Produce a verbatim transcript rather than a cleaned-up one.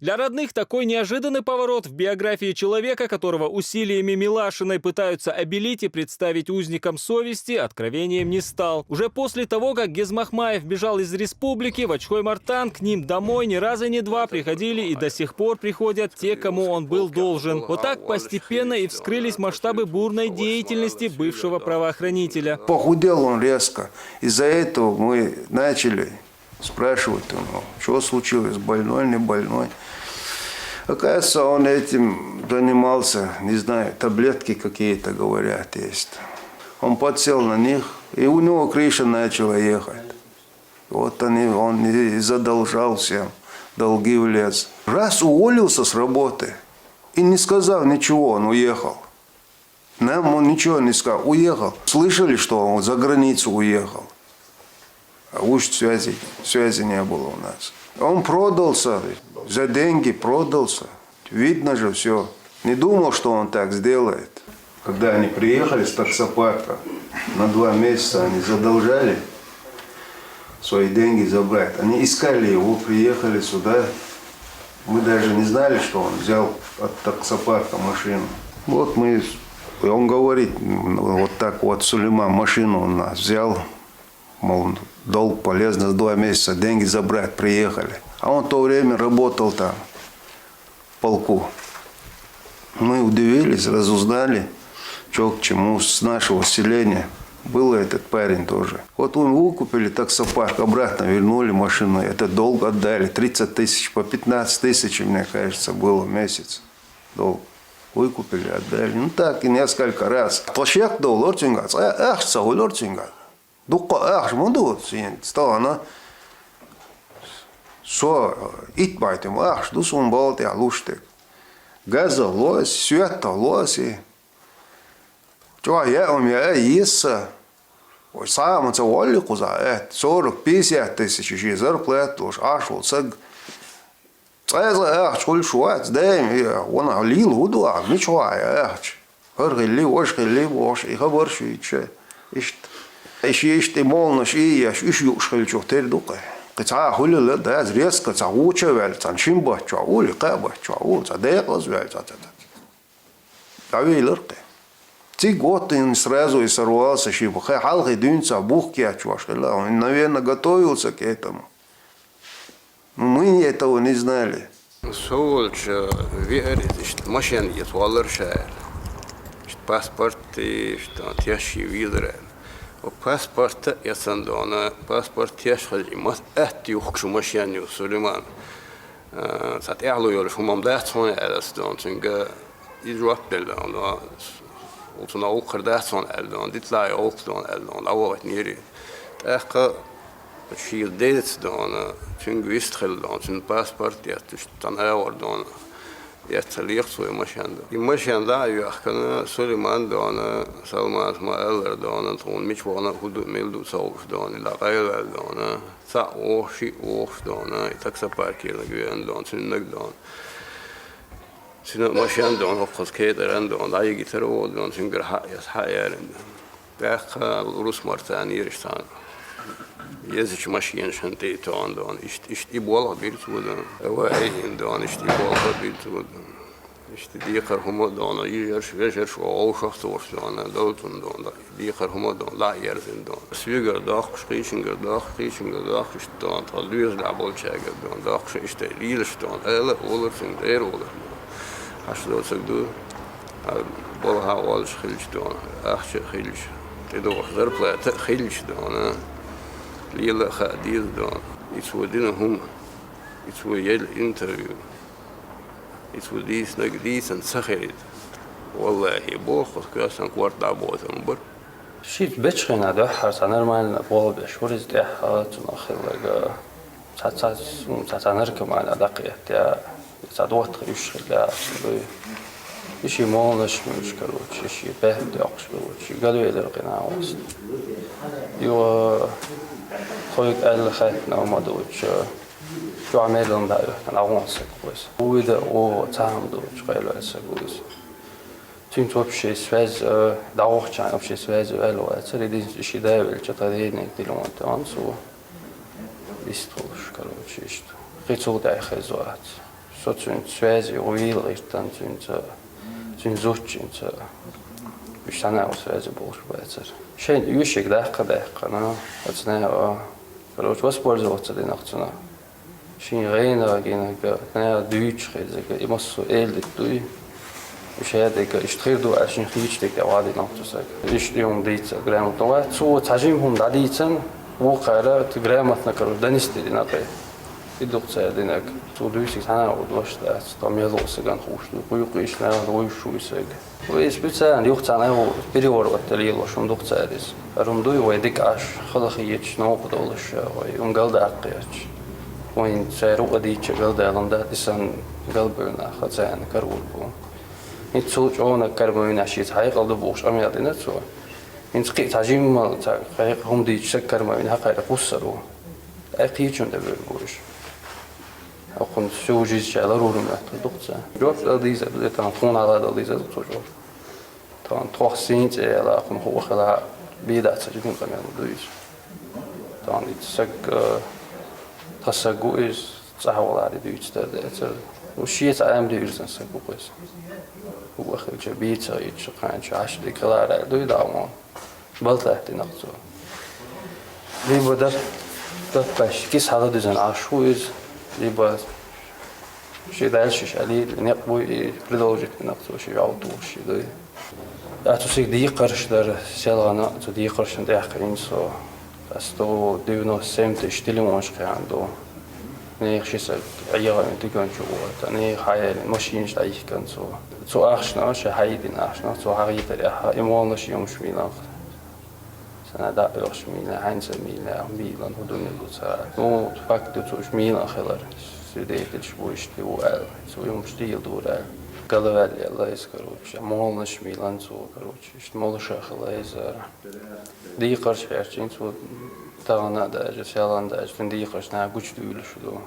Для родных такой неожиданный поворот в биографии человека, которого усилиями Милашиной пытаются обелить и представить узником совести, откровением не стал. Уже после того, как Гезмахмаев бежал из республики, в Ачхой-Мартан к ним домой ни раза, ни два приходили и до сих пор приходят те, кому он был должен. Вот так постепенно и вскрылись масштабы бурной деятельности бывшего правоохранителя. Похудел он резко. Из-за этого мы начали спрашивать у него, что случилось, больной, не больной. Оказывается, он этим занимался, не знаю, таблетки какие-то, говорят, есть. Он подсел на них, и у него крыша начала ехать. Вот они, он и задолжал всем, долги влез. Раз уволился с работы, и не сказав ничего, он уехал. Нам он ничего не сказал, уехал. Слышали, что он за границу уехал. А уж связи, связи не было у нас. Он продался, за деньги продался. Видно же все. Не думал, что он так сделает. Когда они приехали с таксопарка, на два месяца они задолжали свои деньги забрать. Они искали его, приехали сюда. Мы даже не знали, что он взял от таксопарка машину. Вот мы, и он говорит, вот так вот, Сулейман, машину у нас взял, мол, долг полезно, два месяца деньги забрать приехали. А он в то время работал там, в полку. Мы удивились, разузнали, что к чему, с нашего селения. Был этот парень тоже. Вот мы выкупили таксопарк, обратно вернули машину. Это долг отдали, тридцать тысяч, по пятнадцать тысяч, мне кажется, было в месяц долг. Выкупили, отдали. Ну так, и несколько раз. Площадка доллар тюнга, ахса доллар тюнга. Дукка ахш мунду син стана. Со ит байтым ахш ду сун балт я луштык. Газа лоси, света лоси. Чё я ум я иса. Ой, сама ца валли куза, э, сорок, пятьдесят тысяч ещё зарплату луш, аш луш, саг. Цайза ахч хуль шуац, дэм, вона лил худу, а, мичуа ахч. Хар хилли, ваш хилли, ваш, и хабар шуича. Ишт. Иш ишт и молнаш и яш, иш юш хилчух тер дукъе. Кыца хулила да, резко ца гуча вел, цан шим бачуа, ули ка бачуа, ул ца декъаз вел, ца, ца, ца. Давилар къе. Ци год и сразу и сорвался, ши бухе, халхи дюнца бух киач ваш хила. Он, наверное, готовился к этому. Мы этого не знали. Со волча веъар из ишт машен ес валар шаьр. Ишт паспорт, ишт теши визар. О паспорт ясан дона, паспорт теш хали мас эт юхш машен ю Сулейман. Э, цат яхлу йолш хумам дац хон элас дон, цунга и жоап дел дон, дон. Улсуна улкхар дац хон эл дон, дитлай улк дон эл дон, авагат нири. Тахка ши дец дон, цунга вист хил дон, цун паспорт яттуш, тан авар дон. Ятца лиях цуй машен дон. И машен да юахкана Сулейман дон, Салман ма эллар дон, тун мич вона худу милду саулш дон, ила гайлал дон. Ца ох, ши ох дон, и таксопаркирна гвен дон, цуннаг дон. Цуна машен дон, хоххос кетерен дон, дайги теро дон, цунгар ха яс ха ярен дон. Бяха урус мартан ириш тан. Езич машин шан те тон дон, ишт, ишт и болга бил цудон. Ава эйн дон, ишт и болга бил цудон. Ишт дихар хума дон, и ерш, вешерш, о шахтуш дон, долтун дон, дихар хума дон, ла ерзин дон. Свигар дох, шкишингар дох, шкишингар дох, ишт дон, та луез ла болчагар дон, дох, ишт лилш дон, эла, олар син, эр олар. Аш доцаг ду, а, болга олш хилч дон, ахча хилч, ти дох зарплата хилч дон, лила ха диз дон. И цудин хум, и цу ел интервью. И цу дийснаг дийсан ца херид. Валлахи, бо хос касан кварта ботам бар. Шит бечхина да харса нормально болбе. Шуриз дяха цуна хиллага. Ца, ца, ца, ца наркомана дакъият я. Ца дуат хиш хилла. Иши молнаш муш, короче, иши бехт яхш, короче. Гадве дер къина ост. Юа хойк эл хет на мадуч. Чуа мелон да ю, на гон се куз. Увида о цам дуч, къайло се куз. Цунц вообще связь, э, да охчан вообще связь вел вац. Единственный ши да вел, чё-то денег дилон там су. Вистулш, короче, ишт. Хицул дай хезуац. Со цуьнца связи вуйла гӀертан, цуьнца, цуьнан зудчуьнца. Уьш цхьана а связи болуш бацара. Шайна оьшург даккха даьккхина, оцу наха, короче, воспользоваться дина цунах. Шен гӀенах гинарг, наха дуьйцуш хезарг, и массо а эладита дуй. Уьш хӀаьдига иштта хир ду аьлла, шен хийча дерг тӀе ваха дина цу сага. Иштта юн дийца грамотно вац. Цо цхьа жима хӀума дӀадийцан, вукхара грамотно, короче, донести дина кхе. И ду-кх цара динарг. Цо дуьйцург цхьана а ву дош дац, тхо мел ло сагана хууш ду, кхуьйкхуьйш наха вуьйш ву и сага. Вай специально юха цхьана а ву переворот лелош хӀума ду-кх цара иза. ХӀара хӀума дуй вай дика Ӏаш, хала хеташ, новкъа долуш, вай хӀума галдаккха гӀерташ. Вайна цара юкъа дийча галдалун дац, и санна галбевлла нах царна карор бу. ХӀинца цул чӀогӀа карамевлла шеца хьекъал ду бохуш къамел дина цо. ХӀинца кхин а цхьа жимма цхьа кхайкха хӀума дийцча саг карамевлла хьакхайра кхуссар ву. Ай кхечун тӀе бевлла бу уьш. Акхунна всю жизнь ша ларуран моьттур ду-кх цо. Жоп дала дийзар ду, тахана тхуна хьала дала дийзар ду цо жоп. Тахана тхох сийна цӀе яла, акхунна хӀуъа хила бен дац ца жима къамел ма ду иза. Тахана иза саг, э, тхан саг ву иза, цӀахь валаре дуьйцу тара дацара. Ну, шеца Ӏема дуьйрзан саг ву иза. ХӀуъа хилча, бийца хилча, кхаьчча, хьаш дика хилара аьлла дуй дагӀа мо. Балтахь динарг цо. Либо дат-, датпаьш киса хьала дизан Ӏаш ву иза, либо ши дальше шалий, некъ буй и продолжить динарг цо ши жав тухуш ши дуй. А цу сиг декхарш дара, селгана цу декхаршна тӀехь кхиъна со. Ас сто девяносто семь тысяч телефонаш кхиъна ду. Нехан ши саг Ӏехавина диканчу ву, ата нехан хьаяьллина машинаш дӀайихкан цо. Цу ахчанах, ша хьайдина ахчанах, цо хьахьийтар яхьа, и моллаш йомаш мийланх. Сана дӀа а оьхуш мийлан, хьаьнца мийлан, мийлан хӀу дуьнен ду ца. Ну, факт ду цо уьш мийлан хилар. Свидетельш бу иштта ву аьлла. Цо йомаш дийла дура аьлла. Галваьлла яьлла иза, короче. Моллаш мийлан цо, короче. Иштта моллаша хила иза. Декхарш хьерчина цо тахана а даже, селгана а даже, цуьнан декхарш наха гучудуьйлуш ду.